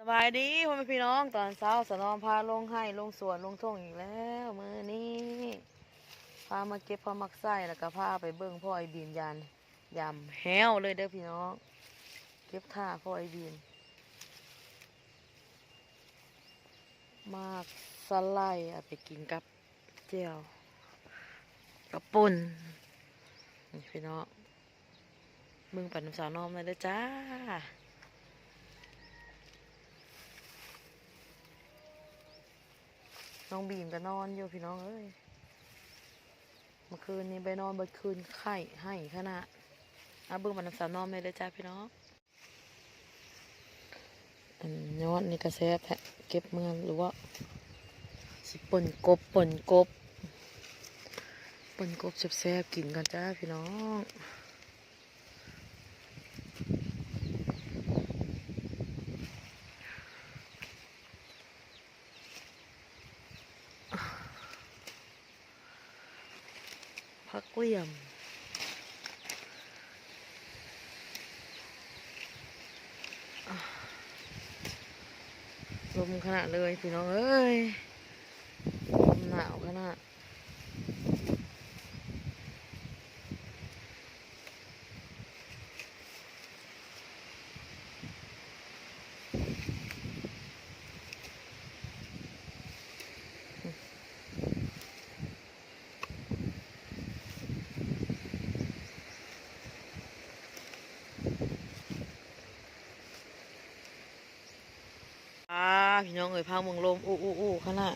ສະບາຍດີພໍ່ແມ່ພີ່ນ້ອງ ຕອນເຊົ້າສາວນ້ອມພາລົງໄຮ່ລົງສວນລົງທົ່ງອີກແລ້ວ. ມື້ນີ້ພາມາເກັບຜັກໝາກໄຊ ແລ້ວກໍພາໄປເບິ່ງພໍ່ໄອ້ບີນຢານ ຢາມແຮ້ວເລີຍເດີພີ່ນ້ອງ. ເກັບຖ້າພໍ່ໄອ້ບີນ ໝາກສະໄລເອົາໄປກິນກັບແຈ່ວ ກັບປົ່ນ ນີ້ພີ່ນ້ອງ. ເບິ່ງໄປນຳສາວນ້ອມໄດ້ເດີຈ້າ. ນ້ອງບີນກໍນອນຢູ່ພີ່ນ້ອງເອີຍ. ເມື່ອຄືນນີ້ໄປນອນເບິດຄືນໄຂ້ ໄຫ້ຂະໜາດ. ມາເບິ່ງໄປນຳສາວນ້ອມໄດ້ເດີຈ້າພີ່ນ້ອງ. ອັນຍອດນີ້ກໍແຊບແທ້ ເກັບເມືອລວກ ຊິປົ່ນກົບ ປົ່ນກົບ ປົ່ນກົບແຊບໆ ກິນກ່ອນຈ້າພີ່ນ້ອງ. ຜັກຫຼ່ຽມ ລົມຂະໜາດເລີຍພີ່ນ້ອງເອີຍ ລົມໜາວຂະໜາດ. ອາ ພີ່ນ້ອງເອີຍ ຟັງເບິ່ງລົມ ອູໆໆຂະໜາດ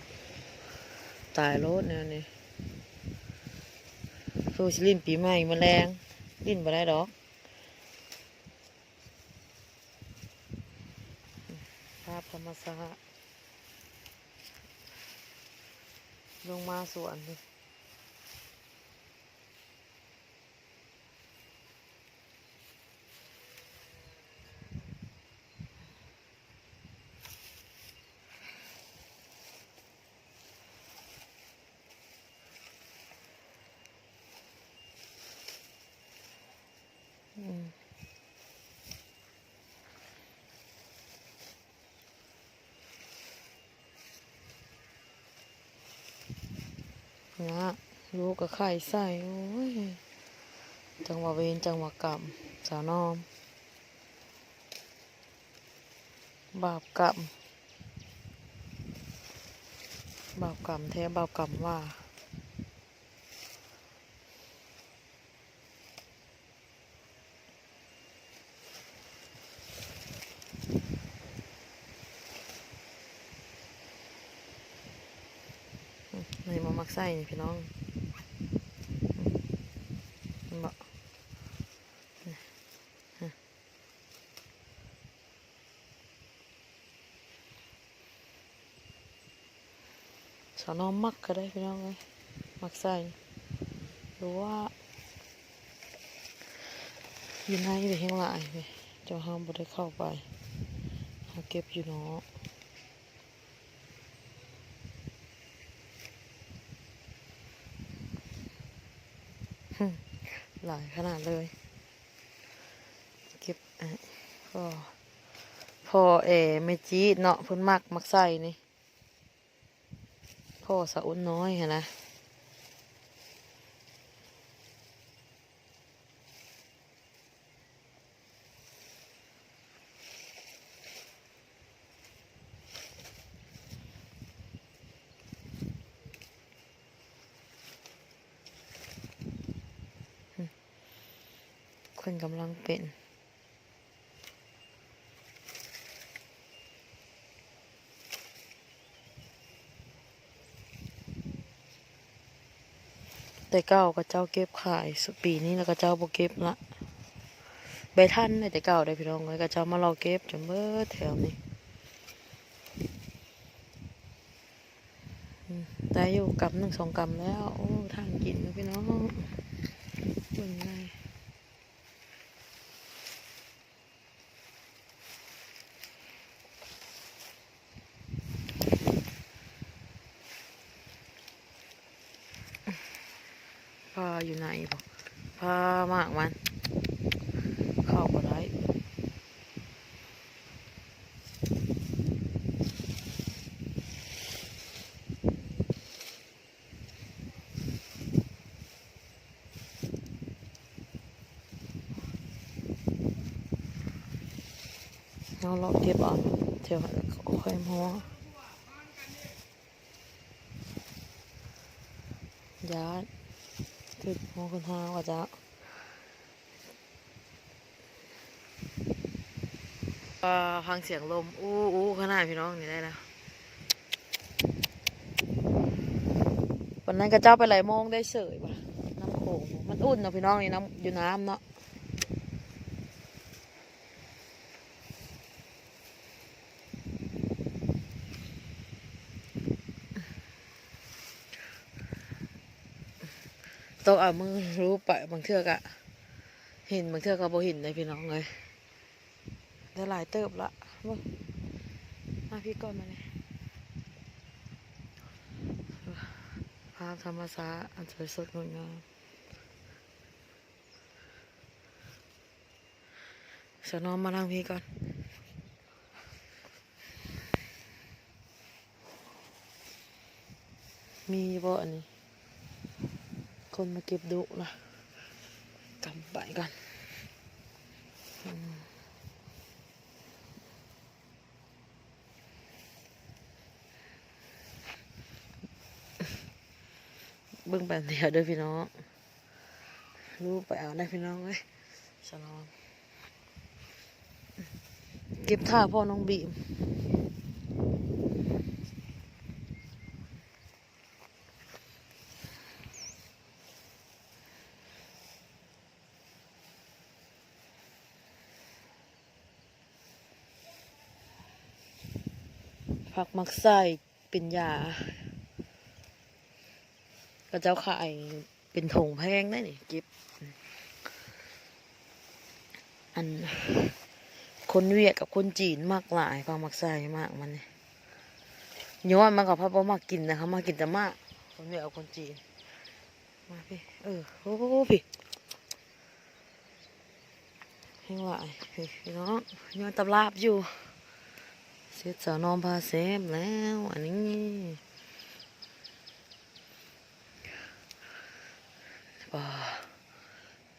ຕາຍໂລດແນວນີ້. ສູ້ຊິຫຼິ້ນປີໃໝ່ມື້ແລງ ຫຼິ້ນບໍ່ໄດ້ດອກ. ພາບທຳມະຊາດ ລົງມາສວນນີ້. ອືມ ນະ ລູກກໍໄຂ້ໃສ່ ໂອ້ຍ ຈັ່ງວ່າເວນ ຈັ່ງວ່າກຳ ສາວນ້ອມ. ບາບກຳ ບາບກຳແທ້ ບາບກຳວ່າ. ອືມ ນີ້ໝາກໄຊນີ້ພີ່ນ້ອງ ອືມ ເຫັນບໍ່? ສາວນ້ອມມັກກໍໄດ້ພີ່ນ້ອງເອີຍ ໝາກໄຊ ຫຼືວ່າຢູ່ໃນນີ້ແຮງຫຼາຍເດ້ ແຕ່ວ່າເຮົາບໍ່ໄດ້ເຂົ້າໄປ ເຮົາເກັບຢູ່ນອກ. ຫຼາຍຂະໜາດເລີຍ ເກັບ ພໍ່ ພໍ່ແອແມ່ຈີດເນາະ ເພິ່ນມັກໝາກໄຊນີ້ ພໍ່ສາວອຸ່ນນ້ອຍຫັ້ນນະ. ເພິ່ນກຳລັງເປັນ ແຕ່ເກົ່າເຂົາເຈົ້າເກັບຂາຍ ປີນີ້ລະເຂົາເຈົ້າບໍ່ເກັບລະ ໄປທັນແຕ່ເກົ່າເດ້ພີ່ນ້ອງເອີຍ ເຂົາເຈົ້າມາເລາະເກັບຈົນເບິດແຖວນີ້ ອືມ ໄດ້ຢູ່ກຳໜຶ່ງສອງກຳແລ້ວ ໂອ້ ທາງກິນເດີພີ່ນ້ອງ ເບິ່ງໄດ້. ປາຢູ່ໃນບໍ່ ປາໝາກມັນ ເຂົ້າບໍ່ໄດ້. ເອົາເລາະເກັບເອົາແຖວ ແຄມຫົວ ຢ້ານຖືກຫົວຄົນຫາວ່າຈະ ອ່າ ຟັງສຽງລົມ ອູໆ ຂະໜາດພີ່ນ້ອງ ນີ້ໄດ້ແລ້ວ. ວັນນັ້ນເຂົາເຈົ້າໄປໄຫຼໂມງໄດ້ເສີຍວ່າ ນ້ຳໂຂງມັນອຸ່ນເນາະພີ່ນ້ອງ ນີ້ນ້ຳ ຢູ່ນ້ຳເນາະ. ຕ້ອງເອົາມືລູບໄປ ບາງເທື່ອກະເຫັນ ບາງເທື່ອກະບໍ່ເຫັນເດ້ພີ່ນ້ອງເອີຍ. ໄດ້ຫຼາຍເຕີບລະ ເບິ່ງ ມາພີ້ກ່ອນ ມານີ້ ພາບທຳມະຊາດອັນສວຍສົດງົດງາມ. ສາວນ້ອມມານັ່ງພີ້ກ່ອນ ມີບໍ່ອັນນີ້ ຄົນມາເກັບດຸລະ ກຳໄປກ່ອນ ອືມ ເບິ່ງແປັບດຽວເດີພີ່ນ້ອງ. ລູກໄປເອົາໄດ້ພີ່ນ້ອງເອີຍ ສະໜອມ ເກັບຖ້າພໍ່ນ້ອງບີມ. ຜັກໝາກໄຊ ເປັນຢາ ເຂົາເຈົ້າຂາຍເປັນຖົງແພງໄດ໋ນີ້ ເກັບ ອັນ ຄົນຫວຽດກັບຄົນຈີນມັກຫຼາຍ ຜັກໝາກໄຊ ໝາກມັນນີ້ ຍ້ອນມັນກໍພັດບໍ່ມັກກິນນະ ເຂົາມັກກິນແຕ່ໝາກ ຄົນຫວຽດກັບຄົນຈີນ ມາພີ້ ເອີ ໂອ້ ພີ້ ແຮງຫຼາຍ ພີ່ນ້ອງ ຍ້ອນຕຳລາບຢູ່ ເສັດສາວນ້ອມພາແຊບແລ້ວ ອັນນີ້ ປາ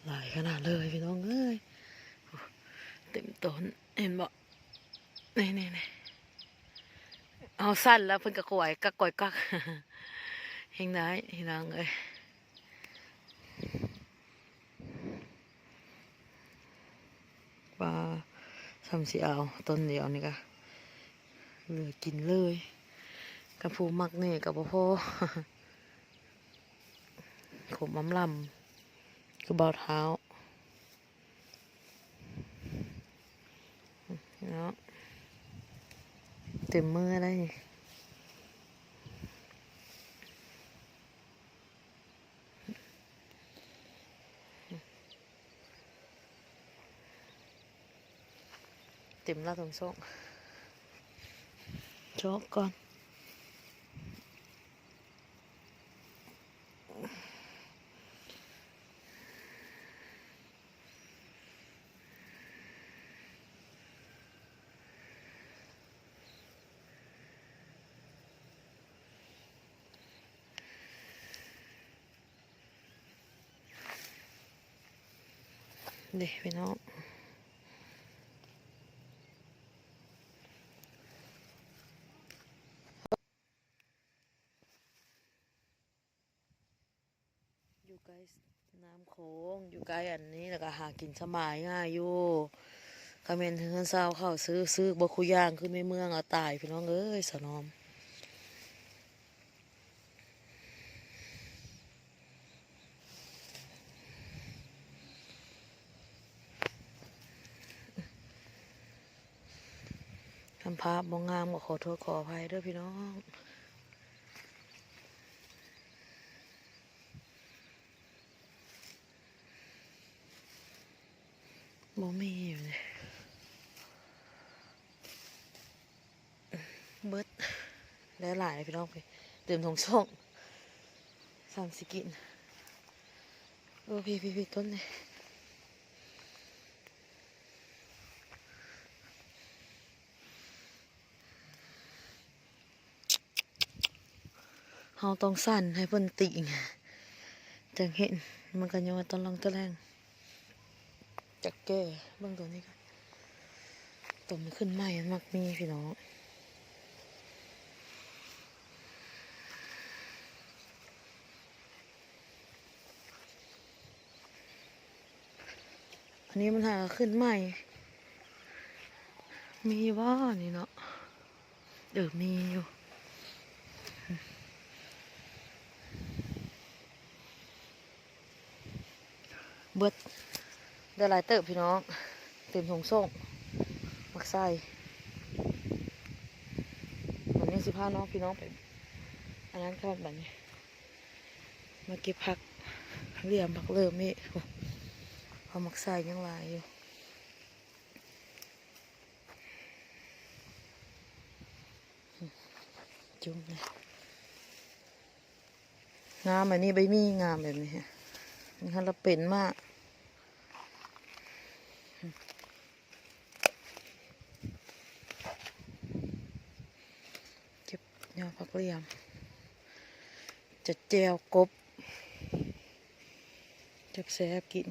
ຫຼາຍຂະໜາດເລີຍພີ່ນ້ອງເອີຍ ເຕັມຕົ້ນ ເຫັນບໍ່ ນີ້ໆໆ ເຮົາສັ່ນແລ້ວເພິ່ນກໍກວາຍກັກກວາຍກັກ ແຮງໄດ້ພີ່ນ້ອງເອີຍ. ປາ ຊ່ຳຊິເອົາຕົ້ນດຽວນີ້ກະເຫຼືອກິນເລີຍ ຄັນຜູ້ມັກແດ່ກະບໍ່ພໍ ຂົມອຳລຳ ຄືບ່າວທ້າວ ເນາະ ເຕັມມືໄດ໋ ເຕັມລະ ຕ້ອງຊອກ ຊອກກ່ອນ. ເດ້ພີ່ນ້ອງ. Guys ນ້ຳໂຂງຢູ່ໃກ້ອັນນີ້ ແລ້ວກໍຫາກິນສະບາຍງ່າຍຢູ່. ຄັນແມ່ນເຮືອນຊາວເຂົາຊື້ ຊື້ບໍ່ຄູ່ຢ່າງຄືໃນເມືອງ ເອົາຕາຍພີ່ນ້ອງເອີຍ ສະໜອມ. ຄັນພາບບໍ່ງາມກໍຂໍໂທດຂໍອະໄພເດີພີ່ນ້ອງ. ບໍ່ມີຢູ່ນີ້ ເບິດ ໄດ້ຫຼາຍພີ່ນ້ອງ ເຕັມຖົງຊ່ອງ ຊ່ຳຊິກິນ. ເອີ ພີ້ໆໆ ຕົ້ນນີ້. ເຮົາຕ້ອງສັ່ນໃຫ້ເພິ່ນຕິງ ຈັ່ງເຫັນ ມັນກະຍໍຕະລ່ອງຕະແລ່ງ ຈັກແກ່. ເບິ່ງໂຕນີ້ກ່ອນ ໂຕ ຕົວມັນຂຶ້ນໃໝ່ມັນມັກມີພີ່ນ້ອງ. ອັນນີ້ມັນຫາຂຶ້ນໃໝ່ ມີບໍ່ນີ້ເນາະ? ເອີ ມີຢູ່. ເບິດ ໄດ້ຫຼາຍເຕີບພີ່ນ້ອງ ເຕັມຖົງໂສ້ງ ໝາກໄຊ. ວັນນີ້ຊິພານ້ອງ ພີ່ນ້ອງໄປ ອັນນັ້ນກ່ອນ ບັດນີ້ມາເກັບຜັກຫຼຽມ ຜັກເຫຼີມນີ້ ເພາະໝາກໄຊຍັງຫຼາຍຢູ່. ຈຸ້ມເລີຍ ງາມ ອັນນີ້ໃບໝີ່ງາມແບບນີ້ ນີ້ຄັນລະເປັນມາກ. ເກັບຍອດຜັກຫຼຽມ ຈະແຈ່ວກົບ ແຊບໆ ກິນ.